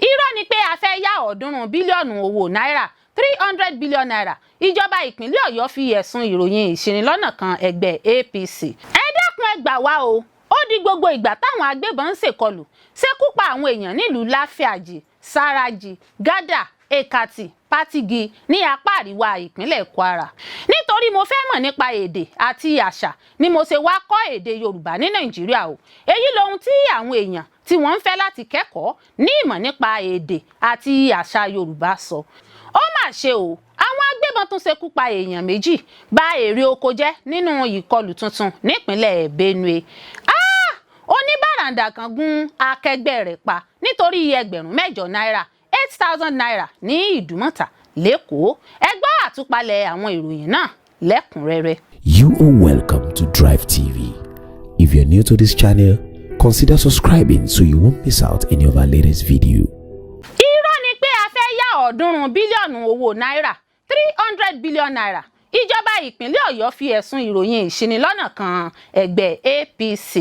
Irọ́ ni pé a fẹ́ yá 300 bílíọ̀nù owó náírà, ₦300 billion. Ìjọba ìpínlẹ̀ Ọ̀yọ́ fi ẹ̀sùn ìròyìn ìṣinilọ́nà kan ẹgbẹ́ APC. Ẹ dákun, ẹ gbà wá o. Ó di gbogbo ìgbà táwọn agbébọn ń ṣèkọlù, ṣekú pa àwọn èèyàn nílùú Láfíàjì, Sárájì, Gádà, Èkàtì, Pátìgì ní apá àríwá ìpínlẹ̀ Kwara. Nítorí mo fẹ́ mọ̀ nípa èdè àti àṣà ni mo ṣe wá kọ́ èdè Yorùbá ní Nàìjíríà o. Èyí lohun tí àwọn èèyàn tí wọ́n ń fẹ́ láti kẹ́kọ̀ọ́ ní ìmọ̀ nípa èdè àti àṣà Yorùbá sọ. Ó mà ṣe o, àwọn agbébọn tún ṣekú pa èèyàn 2, bà èrè oko jẹ́ nínú ìkọlù tuntun nípínlẹ̀ Benue. Ah! Oníbàràǹdà kan gún akẹgbẹ́ rẹ̀ pa nítorí 8,000 náírà, ₦8,000, ní Ìdúmọ̀tà l'Ékòó. Ẹ gbọ́ àtúpalẹ̀ àwọn ìròyìn náà lẹ́kùnrẹ́rẹ́. You are welcome to Drive TV. If you're new to this channel, consider subscribing so you won't miss out any of our latest video. Irọ́ ni pé a fẹ́ yá 300 bílíọ̀nù owó náírà, ₦300 billion. Ìjọba ìpínlẹ̀ Ọ̀yọ́ fi ẹ̀sùn ìròyìn ìṣinilọ́nà kan ẹgbẹ́ APC.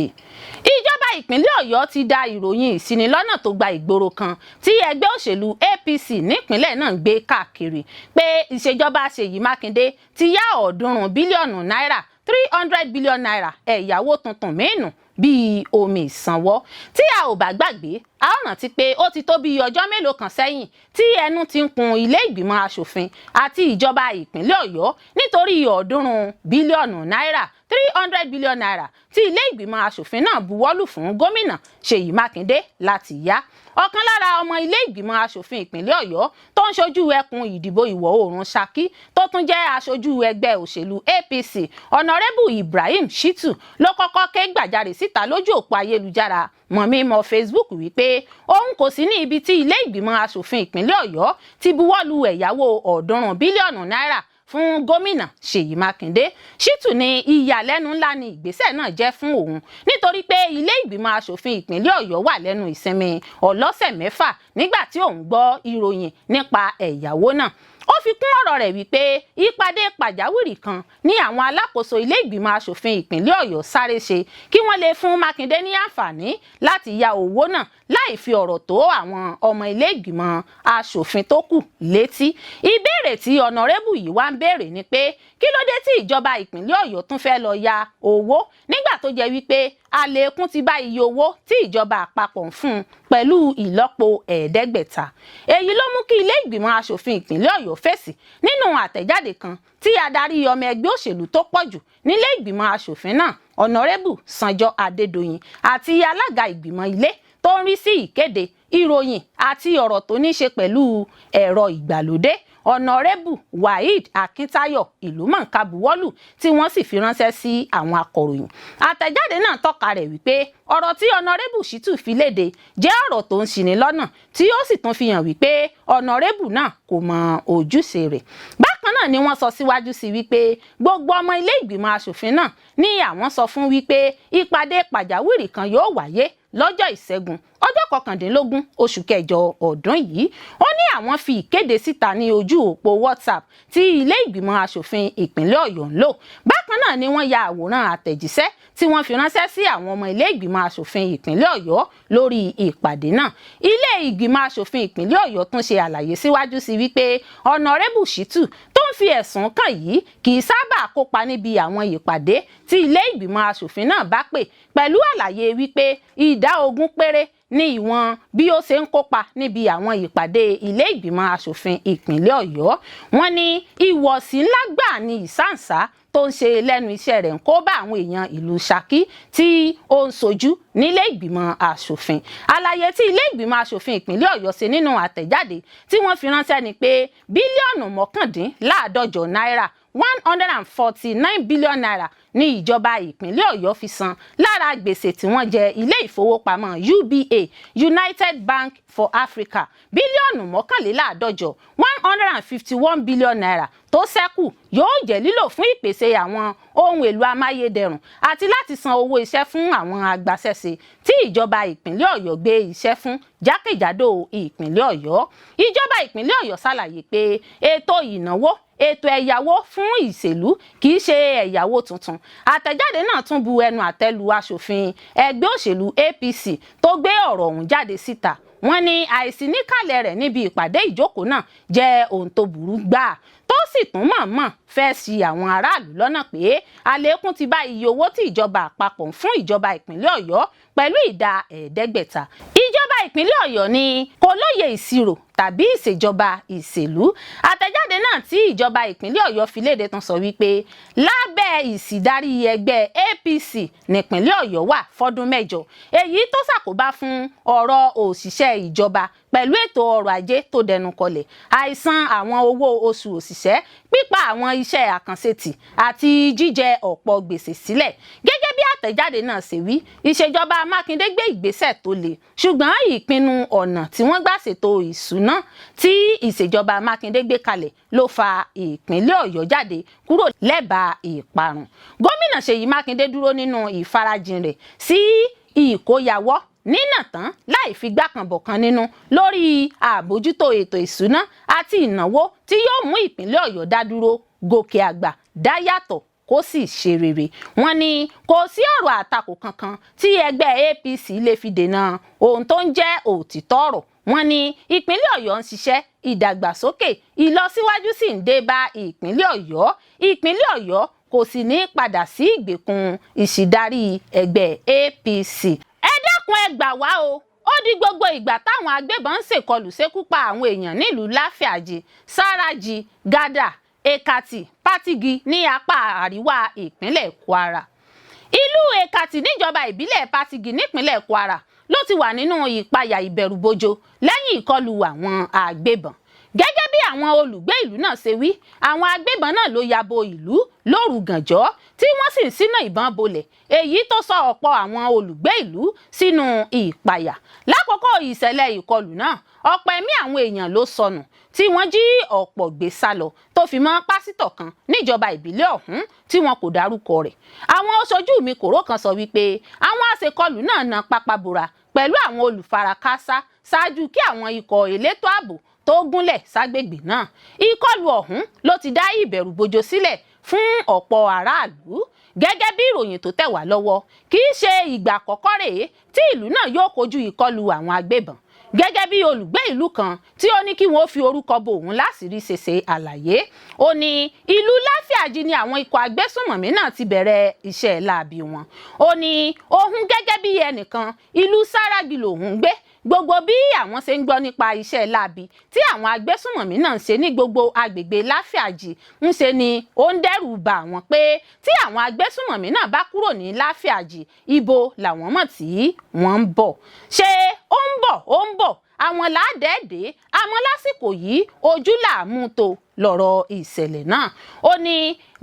Ìjọba ìpínlẹ̀ Ọ̀yọ́ ti da ìròyìn ìṣinilọ́nà tó gba ìgboro kan tí ẹgbẹ́ òṣèlú APC nípínlẹ̀ náà ń gbé káàkiri pé ìṣèjọba Ṣèyí Mákindé ti yá 300 bílíọ̀nù náírà, ₦300 billion, ẹ̀yáwó tuntun mìíràn bíi omi ìsanwó. Tí a ò bá gbàgbé, a ó rántí pé ó ti tó bíi ọjọ́ mélòó kan sẹ́yìn tí ẹnu ti ń kun ilé ìgbìmọ̀ asòfin àti ìjọba ìpínlẹ̀ Ọ̀yọ́ nítorí 300 bílíọ̀nù náírà, ₦300 billion, tí ilé ìgbìmọ̀ asòfin náà buwọ́lù fún gómìnà Ṣèyí Mákindé láti yá. Ọ̀kan lára ọmọ ilé ìgbìmọ̀ asòfin ìpínlẹ̀ Ọ̀yọ́ tó ń ṣojú ẹkùn ìdìbò ìwọ̀ oòrùn Ṣakí, tó tún jẹ́ aṣojú ẹgbẹ́ òṣèlú APC, Ọ̀nàrẹ́bù Ibrahim Shittu, ló kọ́kọ́ ké gbàjarè síta lójú òpó ayélujára mọ̀mímọ́ Facebook wípé òun kò sí ní ibi tí ilé ìgbìmọ̀ asòfin ìpínlẹ̀ Ọ̀yọ́ ti buwọ́lu ẹ̀yáwó 300 bílíọ̀nù náírà fún gómìnà Ṣèyí Mákindé. Ṣítù ní ìyàlẹ́nu ńlá ni ìgbésẹ̀ náà jẹ́ fún òun, nítorí pé ilé ìgbìmọ̀ asòfin ìpínlẹ̀ Ọ̀yọ́ wà lẹ́nu ìsinmi ọlọ́sẹ̀ 6 nígbà tí òun gbọ́ ìròyìn nípa ẹ̀yáwó náà. Ó fi kún ọ̀rọ̀ rẹ̀ wípé ìpàdé pàjáwìrì kan ní àwọn alákòóso ilé ìgbìmọ̀ asòfin ìpínlẹ̀ Ọ̀yọ́ sáré ṣe kí wọ́n lè fún Mákindé ní àǹfààní láti ya owó náà láì fi ọ̀rọ̀ tó àwọn ọmọ ilé ìgbìmọ̀ asòfin tó kù létí. Ìbéèrè tí ọ̀nàrẹ́bù yìí wá ń béèrè ni pé, kí ló dé tí ìjọba ìpínlẹ̀ Ọ̀yọ́ tún fẹ́ lọ ya owó nígbà tó jẹ́ wípé àlékún ti bá iye owó tí ìjọba àpapọ̀ ń fún un pẹ̀lú ìlọ́po 500? Èyí ló mú kí ilé ìgbìmọ̀ asòfin ìpínlẹ̀ Ọ̀yọ́ fèsì nínú àtẹ̀jáde kan tí adarí ọmọ ẹgbẹ́ òṣèlú tó pọ̀ jù nílé ìgbìmọ̀ asòfin náà, Ọ̀nàrẹ́bù Sanjọ Adédọ̀yìn, àti alága ìgbìmọ̀ ilé tó ń rí sí ìkéde, ìròyìn àti ọ̀rọ̀ tó ní ṣe pẹ̀lú ẹ̀rọ ìgbàlódé, Ọ̀nàrẹ́bù Waheed Akíntayọ̀ ìlúmọ̀ọ́ká, buwọ́lù tí wọ́n sì fi ránṣẹ́ sí àwọn akọ̀ròyìn. Àtẹ̀jáde náà tọ́ka rẹ̀ wípé ọ̀rọ̀ tí Ọ̀nàrẹ́bù Ṣítù fi léde jẹ́ ọ̀rọ̀ tó ń ṣini lọ́nà, tí ó sì tún fi hàn wípé ọ̀nàrẹ́bù náà kò mọ ojúṣe rẹ̀. Bákan náà ni wọ́n sọ síwájú sí wípé gbogbo ọmọ ilé ìgbìmọ̀ asòfin náà ní àwọn sọ fún wípé ìpàdé pàjáwìrì kan yóò wáyé lọ́jọ́ Ìṣẹ́gun, ọjọ́ 19 oṣù kẹjọ ọdún yìí. Ó ní àwọn fi ìkéde síta ní ojú òpó WhatsApp tí ilé ìgbìmọ̀ asòfin ìpínlẹ̀ Ọ̀yọ́ ń lò. Bákan náà ni wọ́n ya àwòrán àtẹ̀jíṣẹ́ tí wọ́n fi ránṣẹ́ sí àwọn ọmọ ilé ìgbìmọ̀ asòfin ìpínlẹ̀ Ọ̀yọ́ lórí ìpàdé náà. Ilé ìgbìmọ̀ asòfin ìpínlẹ̀ Ọ̀yọ́ tún ṣe àlàyé síwájú sí wípé Ọ̀nàrẹ́bù Ṣítù tó ń fi ẹ̀sùn kàn yìí kì í sábà kópa níbi àwọn ìpàdé tí ilé ìgbìmọ̀ asòfin náà bá pè, pẹ̀lú àlàyé wípé ìdá 20 péré ní ìwọ̀n bí ó ṣe ń kópa níbi àwọn ìpàdé ilé ìgbìmọ̀ asòfin ìpínlẹ̀ Ọ̀yọ́. Wọ́n ní ìwọ̀sí ńlá gbà ní ìsáǹsá tó ń ṣe lẹ́nu iṣẹ́ rẹ̀ ń kó bá àwọn èèyàn ìlú Ṣakí tí ó ń ṣojú nílé ìgbìmọ̀ asòfin. Àlàyé tí ilé ìgbìmọ̀ asòfin ìpínlẹ̀ Ọ̀yọ́ ṣe nínú àtẹ̀jáde tí wọ́n fi ránṣẹ́ ni pé bílíọ̀nù 149 náírà, ₦149 billion, ní ìjọba ìpínlẹ̀ Ọ̀yọ́ fi san lára gbèsè tí wọ́n jẹ ilé ìfowópamọ́ UBA, United Bank for Africa. Bílíọ̀nù 151, ₦151 billion, tó ṣẹ́kù yóò jẹ́ lílò fún ìpèsè àwọn ohun èlò amáyédẹrùn àti láti san owó iṣẹ́ fún àwọn agbaṣẹ́ṣe tí ìjọba ìpínlẹ̀ Ọ̀yọ́ gbé iṣẹ́ fún jákèjádò ìpínlẹ̀ Ọ̀yọ́. Ìjọba ìpínlẹ̀ Ọ̀yọ́ ṣàlàyé pé ètò ìnáwó, ètò ẹ̀yáwó fún ìṣèlú kì í ṣe ẹ̀yáwó tuntun. Àtẹ̀jáde náà tún bu ẹnu àtẹ́ lu aṣòfin ẹgbẹ́ òṣèlú APC tó gbé ọ̀rọ̀ ọ̀hún jáde síta. Wọ́n ní àìsí níkàlẹ̀ rẹ̀ níbi ìpàdé ìjókòó náà jẹ́ ohun tó burú gbáà, tó sì tún mọ̀ọ́mọ̀ fẹ́ ṣì àwọn aráàlú lọ́nà pé àlékún ti bá iye owó tí ìjọba àpapọ̀ ń fún ìjọba ìpínlẹ̀ Ọ̀yọ́ pẹ̀lú ìdá 5%. Ìjọba ìpínlẹ̀ Ọ̀yọ́ ni kò lóye ìṣirò tàbí ìṣèjọba ìṣèlú. Àtẹ̀jáde náà tí ìjọba ìpínlẹ̀ Ọ̀yọ́ fi léde tán sọ wípé lábẹ́ ìsìdarí ẹgbẹ́ APC nípínlẹ̀ Ọ̀yọ́ wà fọ́dún 8, èyí tó ṣàkóbá fún ọ̀rọ̀ òṣìṣẹ́ ìjọba pẹ̀lú ètò ọrọ̀ ajé tó dẹnu kọlẹ̀, àìsan àwọn owó oṣù òṣìṣẹ́, pípa àwọn iṣẹ́ àkànṣe tì àti jíjẹ ọ̀pọ̀ gbèsè sílẹ̀. Gẹ́gẹ́ bí àtẹ̀jáde náà ṣe wí, ìṣèjọba Mákindé gbé ìgbésẹ̀ tó le, ṣùgbọ́n ìpinnu ọ̀nà tí wọ́n gbà ṣètò ìṣúná tí ìṣèjọba Mákindé gbé kalẹ̀ ló fa ìpínlẹ̀ Ọ̀yọ́ jáde kúrò lẹ́bàá ìparun. Gómìnà Ṣèyí Mákindé dúró nínú ìfarajìn rẹ̀ sí ìkóyàwọ́ nínà tán láì fi gbákanbọ̀kan nínú lórí àbójútó ètò ìṣúná àti ìnáwó tí yóò mú ìpínlẹ̀ Ọ̀yọ́ dá dúró, gòkè àgbà, dá yàtọ̀, kó sì ṣe rere. Wọ́n ní kò sí ọ̀rọ̀ àtakò kankan tí ẹgbẹ́ APC lè fi dènà ohun tó ń jẹ́ òtítọ́ ọ̀rọ̀. Wọ́n ní ìpínlẹ̀ Ọ̀yọ́ ń ṣiṣẹ́ ìdàgbàsókè, ìlọsíwájú sì ń dé bá ìpínlẹ̀ Ọ̀yọ́. Ìpínlẹ̀ Ọ̀yọ́ kò sì ní padà sí ìgbèkùn ìṣìdarí ẹgbẹ́ APC. Ẹ dákun, ẹ gbà wá o. Ó di gbogbo ìgbà táwọn agbébọn ń ṣèkọlù ṣekú pa àwọn èèyàn nílùú Láfíàjì, Sárájì, Gádà, Èkàtì, Pátìgì ní apá àríwá ìpínlẹ̀ Kwara. Ìlú Èkàtì níjọba ìbílẹ̀ Pátìgì nípínlẹ̀ Kwara ló ti wà nínú ìpayà ìbẹ̀rùbojo lẹ́yìn ìkọlù àwọn agbébọn. Gẹ́gẹ́ bí àwọn olùgbé ìlú náà ṣe wí, àwọn agbébọn náà ló ya bo ìlú lóru gànjọ́, tí wọ́n sì ń ṣínà ìbọn bolẹ̀, èyí tó sọ ọ̀pọ̀ àwọn olùgbé ìlú sínú ìpayà. Lákòókò ìṣẹ̀lẹ̀ ìkọlù náà, ọ̀pọ̀ ẹ̀mí àwọn èèyàn ló sọnù, tí wọ́n jí ọ̀pọ̀ gbé sá lọ, tó fi mọ́ pásítọ̀ kan níjọba ìbílẹ̀ ọ̀hún tí wọn kò dárúkọ rẹ̀. Àwọn aṣojú mi kòró kan sọ wípé àwọn aṣekọlù náà na pápá bora pẹ̀lú àwọn olùfarakásá ṣáájú kí àwọn ikọ̀ elétò ààbò tó gúnlẹ̀ ságbègbè náà. Ìkọlù ọ̀hún ló ti dá ìbẹ̀rùbojo sílẹ̀ fún ọ̀pọ̀ aráàlú. Gẹ́gẹ́ bí ìròyìn tó tẹ̀ wá lọ́wọ́, kì í ṣe ìgbà àkọ́kọ́ rèé tí ìlú náà yóò kojú ìkọlù àwọn agbébọn. Gẹ́gẹ́ bí olùgbé ìlú kan tí ó ní kí wọ́n fi orúkọ bo òun láṣìírí ṣe ṣe àlàyé, ó ní ìlú Láfíàjì ni àwọn ikọ̀ agbésùnmọ̀mí náà ti bẹ̀rẹ̀ iṣẹ́ láabi wọn. Ó ní òun gẹ́gẹ́ bí ẹnìkan, ìlú Sárágì lòun ń gbé. Gbogbo bí àwọn ṣe ń gbọ́ nípa iṣẹ́ láabi tí àwọn agbésùnmọ̀mí náà ń ṣe ní gbogbo agbègbè Láfíàjì, ń ṣe ni ó ń dẹ́rù bà wọ́n pé tí àwọn agbésùnmọ̀mí náà bá kúrò ní Láfíàjì, ibo làwọn mọ̀ tí wọ́n ń bọ̀. Ṣé ó ń bọ̀, ó ń bọ̀, àwọn làádẹ́ẹ̀dẹ́, àmọ́ lásìkò yìí ojú làámú tó lọ́rọ̀ ìṣẹ̀lẹ̀ náà. Ó ní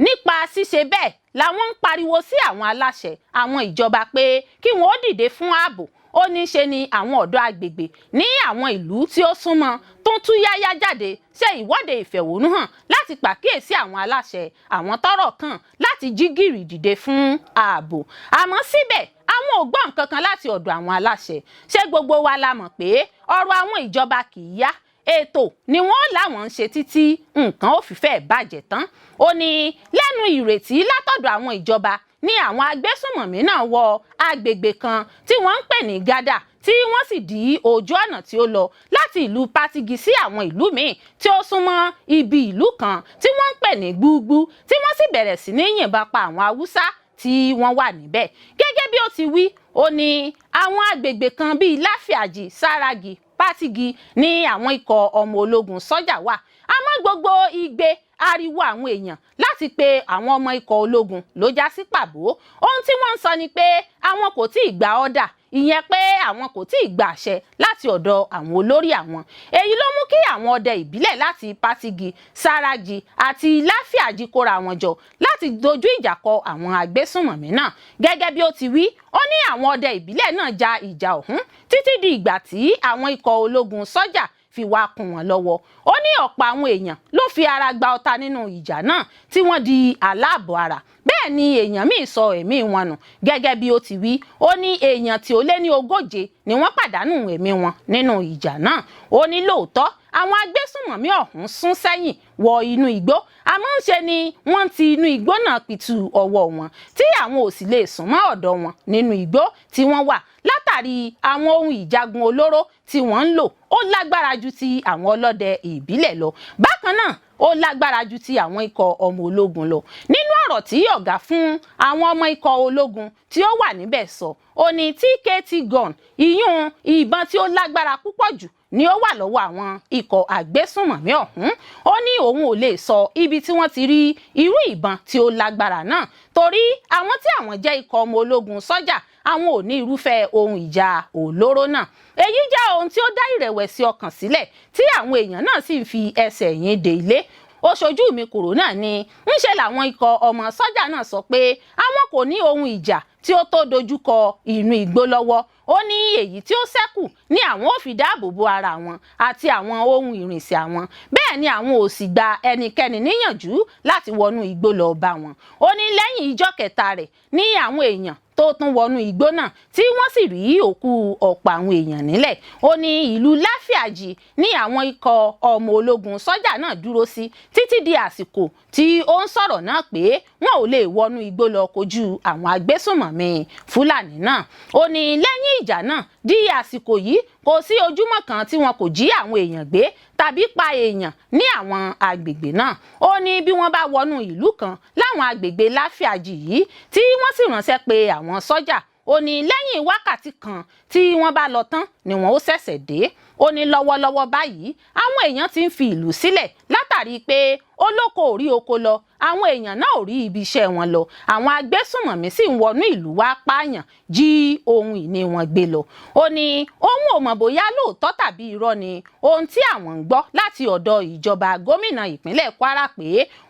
nípa ṣíṣe bẹ́ẹ̀ làwọn ń pariwo sí àwọn aláṣẹ àwọn ìjọba pé kí wọ́n ó dìde fún ààbò. Ó ní ṣe ni àwọn ọ̀dọ́ agbègbè ní àwọn ìlú tí ó súnmọ́ tó ń tú yáyá jáde ṣe ìwọ́de ìfẹ̀hónúhàn láti pàkíyèsí àwọn aláṣẹ àwọn tọ́rọ̀ kàn láti jí gìrì dìde fún ààbò. Àmọ́ síbẹ̀, àwọn ò gbọ́ nǹkan kan láti ọ̀dọ̀ àwọn aláṣẹ. Ṣé gbogbo wa la mọ̀ pé ọ̀rọ̀ àwọn ìjọba kì í yá? Ètò ni wọ́n láwọn ń ṣe títí nǹkan ò fi fẹ́ bàjẹ́ tán. Ó ní lẹ́nu ìrètí látọ̀dọ̀ àwọn ìjọba ní àwọn agbésùnmọ̀mí náà wọ agbègbè kan tí wọ́n ń pè ní Gádà, tí wọ́n sì dí ojú ọ̀nà tí ó lọ láti ìlú Pátìgì sí àwọn ìlú míì tí ó súnmọ́ ibi ìlú kan tí wọ́n ń pè ní Gbúgbú, tí wọ́n sì bẹ̀rẹ̀ sí ní yìnbọn pa àwọn Haúsá tí wọ́n wà níbẹ̀. Gẹ́gẹ́ bí ó ti wí, ó ní àwọn agbègbè kan bíi Láfíàjì, Sárágì, Pátìgì ní àwọn ikọ̀ ọmọ ológun sọ́jà wà, àmọ́ gbogbo igbe ariwo àwọn èèyàn láti pe àwọn ọmọ ikọ̀ ológun ló já sí pàbó. Ohun tí wọ́n ń sọ ni pé àwọn kò tí ì gba ọ́dà, ìyẹn pé àwọn kò tí ì gba àṣẹ láti ọ̀dọ̀ àwọn olórí àwọn. Èyí ló mú kí àwọn ọdẹ ìbílẹ̀ láti Pátìgì, Sárájì àti Láfíàjì kóra wọn jọ láti dojú ìjà kọ àwọn agbésùnmọ̀mí náà. Gẹ́gẹ́ bí ó ti wí, ó ní àwọn ọdẹ ìbílẹ̀ náà ja ìjà ọ̀hún títí di ìgbà tí àwọn ikọ̀ ológun sọ́jà fi wá kún wọn lọ́wọ́. Ó ní ọ̀pọ̀ àwọn èèyàn ló fi ara gba ọta nínú ìjà náà tí wọ́n di aláàbọ̀ ara, bẹ́ẹ̀ ni èèyàn míì sọ ẹ̀mí wọn nù. Gẹ́gẹ́ bí ó ti wí, ó ní èèyàn tí ó lé ní 40 ni wọ́n pàdánù ẹ̀mí wọn nínú ìjà náà. Ó ní lóòótọ́ àwọn agbésùnmọ̀mí ọ̀hún sún sẹ́yìn wọ inú igbó, àmọ́ ń ṣe ni wọ́n ti inú igbó náà pitú ọwọ́ wọn, tí àwọn ò sì lè sún mọ́ ọ̀dọ̀ wọn nínú igbó tí wọ́n wà látàrí Látàrí àwọn ohun ìjagun olóró tí wọ́n ń lò, ó lágbára ju ti àwọn ọlọ́dẹ ìbílẹ̀ lọ. Bákan náà, ó lágbára ju ti àwọn ikọ̀ ọmọ ológun lọ. Nínú ọ̀rọ̀ tí ọ̀gá fún àwọn ọmọ ikọ̀ ológun tí ó wà níbẹ̀ sọ, ó ní TKT gun, ìyún ìbọn tí ó lágbára púpọ̀ jù, ni ó wà lọ́wọ́ àwọn ikọ̀ àgbésùnmọ̀mí ọ̀hún. Ó ní òun ò lè sọ ibi tí wọ́n ti rí irú ìbọn tí ó lágbára náà, torí àwọn tí àwọn jẹ́ ikọ̀ ọmọ ológun sọ́jà, àwọn ò ní irúfẹ́ ohun ìjà olóró náà. Èyí jẹ́ ohun tí ó dá ìrẹ̀wẹ̀sì ọkàn sílẹ̀, tí àwọn èèyàn náà sì ń fi ẹsẹ̀ yín dé ilé. Ó ṣojú mi kúrò náà ni ńṣe làwọn ikọ̀ ọmọ sọ́jà náà sọ pé àwọn kò ní ohun ìjà tí ó tó dojúkọ inú igbó lọ́wọ́. Ó ní èyí tí ó ṣẹ́kù ní àwọn ò fi dáàbò bo ara wọn àti àwọn ohun ìrìnsẹ̀ àwọn. Bẹ́ẹ̀ ni àwọn ò sì gba ẹnikẹ́ni níyànjú láti wọnú igbó lọ bá wọn. Ó ní lẹ́yìn ijọ́ kẹta rẹ̀ ní àwọn èèyàn tó tún wọnú igbó náà, tí wọ́n sì rí òkú ọ̀pọ̀ àwọn èèyàn nílẹ̀. Ó ní ìlú Láfíàjì ní àwọn ikọ̀ ọmọ ológun sọ́jà náà dúró sí títí di àsìkò tí ó ń sọ̀rọ̀ náà, pé wọn ò lè wọnú igbó lọ kojú àwọn agbésùnmọ̀mí Fúlàní náà. Ó ní lẹ́yìn ìjà náà di àsìkò yìí, kò sí ojúmọ́ kan tí wọn kò jí àwọn èèyàn gbé tàbí pa èèyàn ní àwọn agbègbè náà. Ó ní bí wọ́n bá wọnú ìlú kan láwọn agbègbè Láfíàjì yìí, tí wọ́n sì ránṣẹ́ pé àwọn sọ́jà, ó ní lẹ́yìn wákàtí kan tí wọ́n bá lọ tán ni wọ́n ó ṣẹ̀ṣẹ̀ dé. Ó ní lọ́wọ́lọ́wọ́ báyìí, àwọn èèyàn ti ń fi ìlú sílẹ̀ látàrí pé olóko ò rí oko lọ, àwọn èèyàn náà ò rí ibi iṣẹ́ wọn lọ, àwọn agbésùnmọ̀mí sì ń wọnú ìlú wá pààyàn, jí ohun ìní wọn gbé lọ. Ó ní òun ò mọ̀ bóyá lóòótọ́ tàbí irọ́ ni ohun tí àwọn ń gbọ́ láti ọ̀dọ̀ ìjọba gómìnà ìpínlẹ̀ Kwara, pé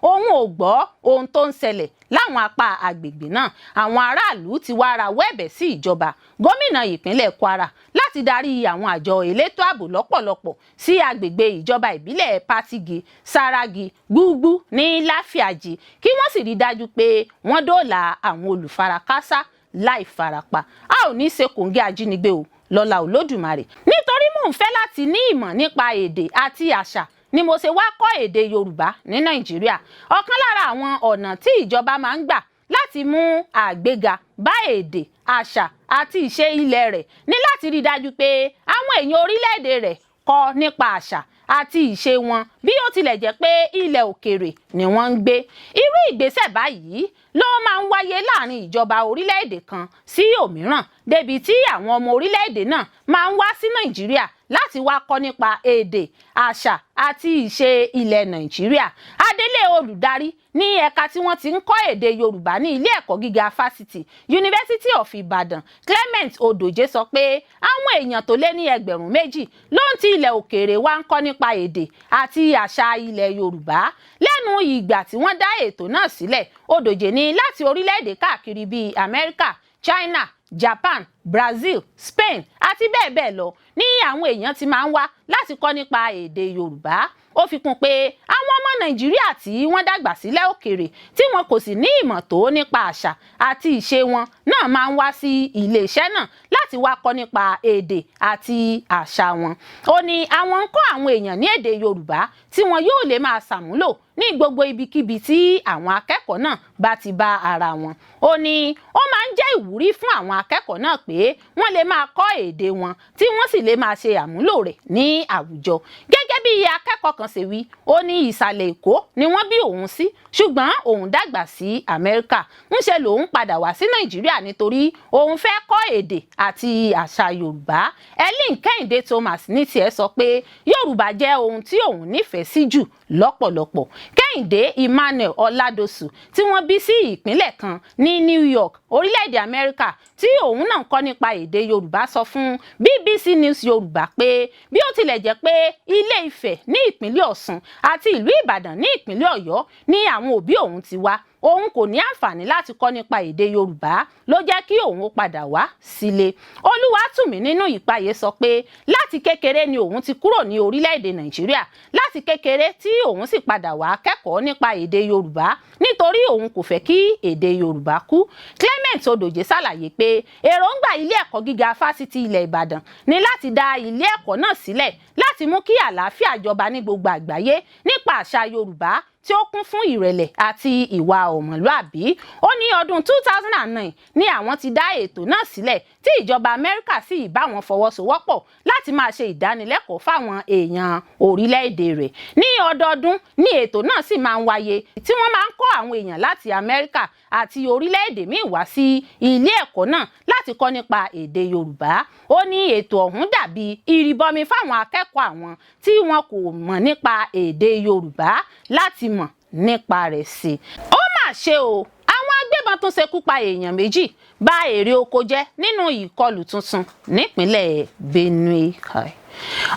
òun ò gbọ́ ohun tó ń ṣẹlẹ̀ láwọn apá agbègbè náà. Àwọn aráàlú ti wá rawọ́ ẹ̀bẹ̀ sí ìjọba gómìnà ìpínlẹ̀ Kwara láti darí àwọn àjọ elétò ààbò lọ́pọ̀lọpọ̀ sí agbègbè ìjọba ìbílẹ̀ Patigi, Saragi, Gbúgbú ní Láfíàjì, kí wọ́n sì rí dájú pé wọ́n dóòlà àwọn olùfarakásá láì farapa. A ò ní í ṣe kòǹgẹ́ ajínigbé o, lọ́lá Olódùmarè. Nítorí mò ń fẹ́ láti ní ìmọ̀ nípa èdè àti àṣà ni mo ṣe wá kọ́ èdè Yorùbá ní Nàìjíríà. Ọ̀kan lára àwọn ọ̀nà tí ìjọba máa ń gbà láti mú àgbéga bá èdè, àṣà àti ìṣe ilẹ̀ rẹ̀ ní láti rí dájú pé àwọn èèyàn orílẹ̀-èdè rẹ̀ kọ́ nípa àṣà àti ìṣe wọn, bí ó tilẹ̀ jẹ́ pé ilẹ̀ òkèèrè ni wọ́n ń gbé. Irú ìgbésẹ̀ báyìí ló máa ń wáyé láàrin ìjọba orílẹ̀-èdè kan sí òmíràn, débi tí àwọn ọmọ orílẹ̀-èdè náà máa ń wá sí Nàìjíríà láti wá kọ́ nípa èdè, àṣà àti ìṣe ilẹ̀ Nàìjíríà. Adelé olùdarí ní ẹ̀ka tí wọ́n ti ń kọ́ èdè Yorùbá ní ilé ẹ̀kọ́ gíga fásitì University of Ibadan, Clement Odoje, sọ pé àwọn èèyàn tó lé ní 2,000 ló ń ti ilẹ̀ òkèèrè wá ń kọ́ nípa èdè àti àṣà ilẹ̀ Yorùbá lẹ́nu ìgbà tí wọ́n dá ètò náà sílẹ̀. Odoje ní láti orílẹ̀-èdè káàkiri bíi Amẹ́ríkà, China, Japan, Brazil, Spain àti bẹ́ẹ̀ bẹ́ẹ̀ lọ ní àwọn èèyàn ti máa ń wá láti kọ́ nípa èdè Yorùbá. Ó fi kún pé àwọn ọmọ Nàìjíríà tí wọ́n dàgbà sílẹ̀ òkèèrè, tí wọn kò sì ní ìmọ̀ tó nípa àṣà àti ìṣe wọn náà, máa ń wá sí iléeṣẹ́ náà láti wá kọ́ nípa èdè àti àṣà wọn. Ó ní àwọn ń kọ́ àwọn èèyàn ní èdè Yorùbá tí wọn yóò lè máa ṣàmúlò ní gbogbo ibikíbi tí àwọn akẹ́kọ̀ọ́ náà bá ti bá ara wọn. Ó ní ó máa ń jẹ́ ìwúrí fún àwọn akẹ́kọ̀ọ́ náà pé wọ́n lè máa kọ́ èdè wọn, tí wọ́n sì lè máa ṣe àmúlò rẹ̀ ní àwùjọ. Gẹ́gẹ́ bí akẹ́kọ̀ọ́ kan ṣe wí, ó ní ìsàlẹ̀ Èkó ni wọ́n bí òun sí, ṣùgbọ́n òun dàgbà sí Amẹ́ríkà. Ńṣe lòun padà wá sí Nàìjíríà nítorí òun fẹ́ kọ́ èdè àti àṣà Yorùbá. Ellen Kẹ́hìndé Thomas ní tiẹ̀ sọ pé Yorùbá jẹ́ ohun tí òun nífẹ̀ẹ́ sí jù lọ́pọ̀lọpọ̀. Kẹ́hìndé Emmanuel Ọládọ̀sù, tí wọ́n bí sí ìpínlẹ̀ kan ní New York, orílẹ̀-èdè Amẹ́ríkà, tí òun náà kọ́ nípa èdè Yorùbá, sọ fún BBC News Yorùbá pé bí ó tilẹ̀ jẹ́ pé Ilé Ifẹ̀ ní ìpínlẹ̀ Ọ̀ṣun àti ìlú Ìbàdàn ní ìpínlẹ̀ Ọ̀yọ́ ní àwọn òbí òun ti wá, òun kò ní àǹfààní láti kọ́ nípa èdè Yorùbá, ló jẹ́ kí òun ó padà wá sílé. Olúwatùmí nínú Ìpayè sọ pé láti kékeré ni òun ti kúrò ní orílẹ̀-èdè Nàìjíríà, láti kékeré tí òun sì padà wá kẹ́kọ̀ọ́ nípa èdè Yorùbá nítorí òun kò fẹ́ kí èdè Yorùbá kú. Clement Odòjé ṣàlàyé pé èròǹgbà ilé ẹ̀kọ́ gíga fásitì ilẹ̀ Ìbàdàn ní láti dá ilé ẹ̀kọ́ náà sílẹ̀ láti mú kí àlàáfíà jọba ní gbogbo àgbáyé nípa àṣà Yorùbá. tí ó kún fún ìrẹ̀lẹ̀ àti ìwà ọmọlúàbí. Ó ní ọdún 2009 ni àwọn ti dá ètò náà sílẹ̀, tí ìjọba Amẹ́ríkà sì bá wọn fọwọ́sowọ́pọ̀ láti máa ṣe ìdánilẹ́kọ̀ọ́ fáwọn èèyàn orílẹ̀-èdè rẹ̀. Ní ọdọọdún ní ètò náà sì máa ń wáyé, tí wọ́n máa ń kọ́ àwọn èèyàn láti Amẹ́ríkà àti orílẹ̀-èdè míì wá sí ilé ẹ̀kọ́ náà láti kọ́ nípa èdè Yorùbá. Ó ní ètò ọ̀hún dàbí ìrìbọmi fáwọn akẹ́kọ̀ọ́ àwọn tí wọn kò mọ̀ nípa èdè Yorùbá láti mọ̀ nípa rẹ̀ sí. Ó mà ṣe o, àwọn agbébọn tún ṣekú pa èèyàn 2, bà èrè oko jẹ́ nínú ìkọlù tuntun nípínlẹ̀ Benue.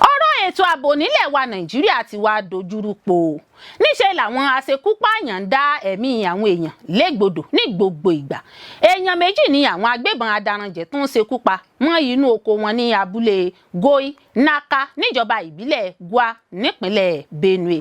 Ọ̀rọ̀ ètò ààbò nílẹ̀ wa Nàìjíríà ti wá dojúrú po. Níṣẹ́ làwọn aṣekúpààyàn ń dá ẹ̀mí àwọn èèyàn légbodò ní gbogbo ìgbà. Èèyàn 2 ni àwọn agbébọn adaranjẹ̀ tó ń ṣekú pa mọ́ inú oko wọn ní abúlé Goi Naka níjọba ìbílẹ̀ Gua nípínlẹ̀ Benue.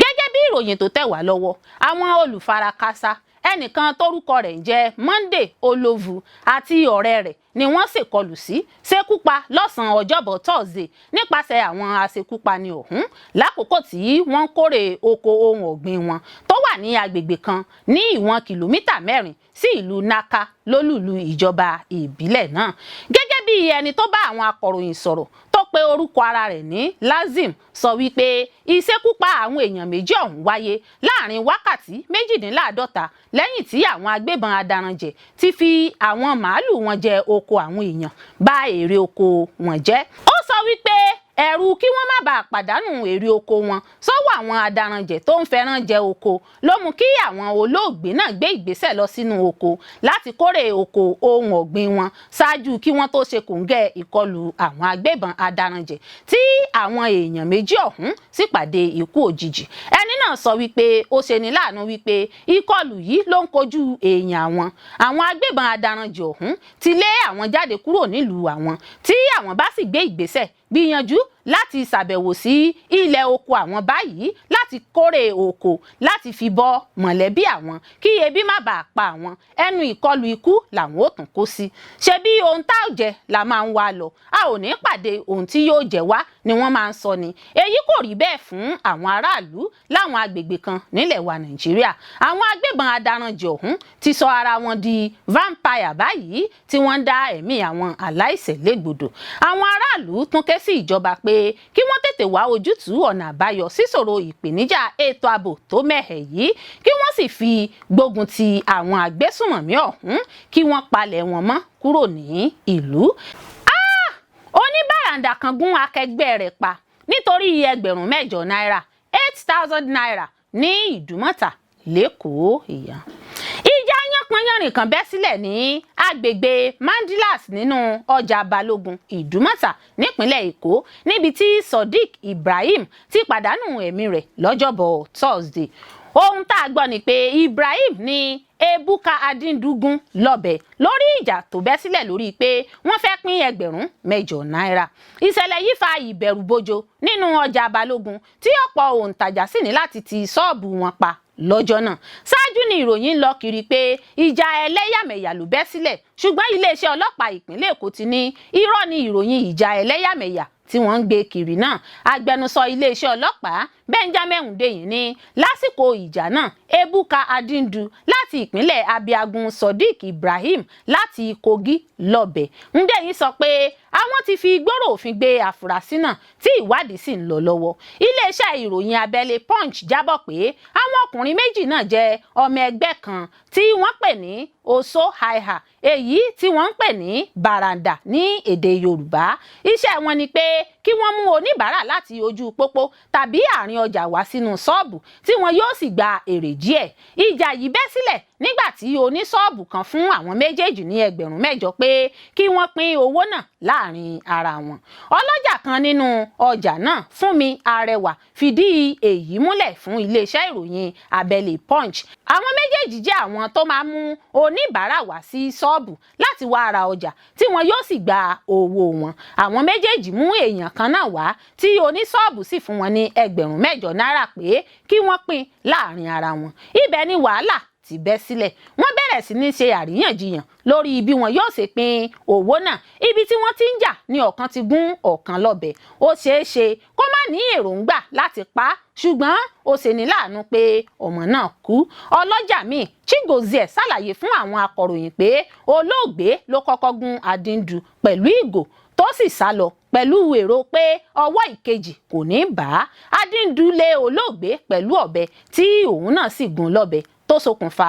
Gẹ́gẹ́ bí ìròyìn tó tẹ̀ wá lọ́wọ́, àwọn olùfarakásá ẹnìkan tórúkọ rẹ̀ ń jẹ́ Monday Olovu àti ọ̀rẹ́ rẹ̀ ni wọ́n ṣèkọlù sí ṣekú pa lọ́sàn-án Ọjọ́bọ̀ Thursday nípasẹ̀ àwọn aṣekúpani ọ̀hún lákòókò tí wọ́n ń kórè oko ohun ọ̀gbìn wọn tó wà ní agbègbè kan ní ìwọ̀n kìlómítà 4 sí ìlú Naka lólùlù ìjọba ìbílẹ̀ náà. Gẹ́gẹ́ bí ẹni tó bá àwọn akọ̀ròyìn sọ̀rọ̀ tó pe orúkọ ara rẹ̀ ní Lazim sọ wípé ìṣekúpa àwọn èèyàn 2 ọ̀hún wáyé láàrin wákàtí 48 lẹ́yìn tí àwọn agbébọn adaranjẹ̀ ti fi àwọn màálù wọn jẹ oko àwọn èèyàn, bà èrè oko wọn jẹ́. Ó sọ wípé ẹ̀rù kí wọ́n má bàa pàdánù èrè oko wọn sọ́wọ́ àwọn adaranjẹ̀ tó ń fẹ́ràn jẹ oko ló mú kí àwọn olóògbé náà gbé ìgbésẹ̀ lọ sínú oko láti kórè oko ohun ọ̀gbìn wọn ṣáájú kí wọ́n tó ṣe kòńgẹ́ ìkọlù àwọn agbébọn adaranjẹ̀ tí àwọn èèyàn 2 ọ̀hún sì pàdé ikú òjijì. Ẹni náà sọ wípé ó ṣeni láàánú wípé ìkọlù yìí ló ń kojú èèyàn àwọn. Àwọn agbébọn adaranjẹ̀ ọ̀hún ti lé àwọn jáde kúrò nílùú àwọn, tí àwọn bá sì gbé ìgbésẹ̀ gbìyànjú láti ṣàbẹ̀wò sí ilẹ̀ oko àwọn báyìí láti kórè oko láti fi bọ́ mọ̀lẹ́bí àwọn kí ebi má bàa pa àwọn, ẹnu ìkọlù ikú làwọn ò tún kó sí. Ṣebí ohun tá ò jẹ la máa ń wá lọ, a ò ní pàdé ohun tí yóò jẹ wá ni wọ́n máa ń sọ ni. Èyí kò rí bẹ́ẹ̀ fún àwọn aráàlú láwọn agbègbè kan nílẹ̀ wa Nàìjíríà. Àwọn agbébọn adaranjẹ̀ ọ̀hún ti sọ ara wọn di vampire báyìí tí wọ́n ń dá ẹ̀mí àwọn aláìṣẹ̀ légbodò. Àwọn aráàlú tún ké sí ìjọba pé kí wọ́n tètè wá ojútùú ọ̀nà àbáyọ síṣòro ìpèníjà ètò ààbò tó mẹ́hẹ̀ yìí, kí wọ́n sì fi gbógun ti àwọn agbésùmọ̀mí ọ̀hún, kí wọ́n palẹ̀ wọn mọ́ kúrò ní ìlú. Oníbàràǹdà kan gún akẹgbẹ́ rẹ̀ pa nítorí ẹgbẹ̀rún 8 náírà 8,000 naira ní Ìdúmọ̀tà lẹ́kọ̀ọ́. Ìyá ìjà yánpọnyánrin kan bẹ́ sílẹ̀ ní agbègbè Mandilas nínú ọjà Balógun Ìdúmọ̀tà nípínlẹ̀ Èkó, níbi tí Sodiq Ibrahim ti pàdánù ẹ̀mí rẹ̀ lọ́jọ́bọ̀ Thursday. Ohun tá a gbọ́ ni pé Ibrahim ní Ebuka Adíndúgún lọ́bẹ̀ lórí ìjà tó bẹ́ sílẹ̀ lórí pé wọ́n fẹ́ pín ẹgbẹ̀rún 8 náírà. Ìṣẹ̀lẹ̀ yìí fa ìbẹ̀rùbojo nínú ọjà Balógun tí ọ̀pọ̀ òǹtajà sì ní láti ti ṣọ́ọ̀bù wọn pa lọ́jọ́ náà. Ṣáájú ni ìròyìn ń lọ kiri pé ìjà ẹlẹ́yàmẹ̀yà ló bẹ́ sílẹ̀, ṣùgbọ́n iléeṣẹ́ ọlọ́pàá ìpínlẹ̀ Èkó ti ní irọ́ ni ìròyìn ìjà ẹlẹ́yàmẹ̀yà tí wọ́n ń gbé kiri náà. Agbẹnusọ iléeṣẹ́ ọlọ́pàá Benjamin Hundeyin ní lásìkò ìjà náà, Ebuka Adindu láti ìpínlẹ̀ Abiagun, Sodiq Ibrahim láti Kogi lọ́bẹ̀. Hundeyin sọ pé àwọn ti fi gbòòrò òfin gbé àfúrásì náà tí ìwádìí sì ń lọ lọ́wọ́. Iléeṣẹ́ ìròyìn abẹ́lé Punch jábọ̀ pé àwọn ọkùnrin 2 náà jẹ́ ọmọ ẹgbẹ́ kan tí wọ́n pè ní Oso Haiha, èyí tí wọ́n ń pè ní bàràǹdà ní èdè Yorùbá. Iṣẹ́ wọn ni pé kí wọ́n mú oníbàárà láti ojú pópó tàbí àárín ọjà wá sínú ṣọ́ọ̀bù tí wọn yóò sì gba èrè díẹ̀. Ìjà yìí bẹ́ sílẹ̀ nígbà tí oníṣọ́ọ̀bù kan fún àwọn méjèèjì ní ẹgbẹ̀rún 8 pé kí wọ́n pín owó náà láàrin ara wọn. Ọlọ́jà kan nínú ọjà náà, Fúnmi Arẹwà, fìdí èyí múlẹ̀ fún iléeṣẹ́ ìròyìn abẹ́lé Punch. Àwọn méjèèjì jẹ́ àwọn tó máa mú oníbàárà wá sí ṣọ́ọ̀bù láti wá ra ọjà tí wọn yóò sì gba owó wọn. Àwọn méjèèjì mú èèyàn kan náà wá tí oníṣọ́ọ̀bù sì fún wọn ní ẹgbẹ̀rún 8 náírà pé kí wọ́n pín láàrin ara wọn. Ibẹ̀ ni wàhálà ti bẹ́ sílẹ̀. Wọ́n bẹ̀rẹ̀ sí ní ṣe àríyànjiyàn lórí bí wọn yóò ṣe pín owó náà. Ibi tí wọ́n ti ń jà ní ọ̀kan ti gún ọ̀kan lọ́bẹ̀. Ó ṣeé ṣe kó má má ní èròǹgbà láti pa á, ṣùgbọ́n ó ṣeni láàánú pé ọmọ náà kú. Ọlọ́jà míì, Chigozie, ṣàlàyé fún àwọn akọ̀ròyìn pé olóògbé ló kọ́kọ́ gún Adindu pẹ̀lú ìgò, tó sì sá lọ pẹ̀lú èrò pé ọwọ́ ìkejì kò ní bá a. Adindu lé olóògbé pẹ̀lú ọ̀bẹ, tí òun náà sì gún lọ́bẹ, tó ṣokùnfà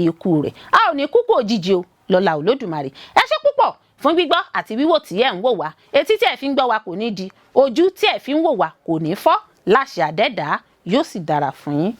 ikú rẹ̀. A ò ní kúkú òjijì o, lọ́lá Olódùmarè. Ẹ ṣé púpọ̀ fún gbígbọ́ àti wíwò tí ẹ̀ ń wò wá. Etí tí ẹ̀ fi ń gbọ́ wa kò ní di, ojú tí ẹ̀ fi ń wò wá kò ní fọ́. Láṣẹ àdẹ́dàá, yóò sì dára fún yín.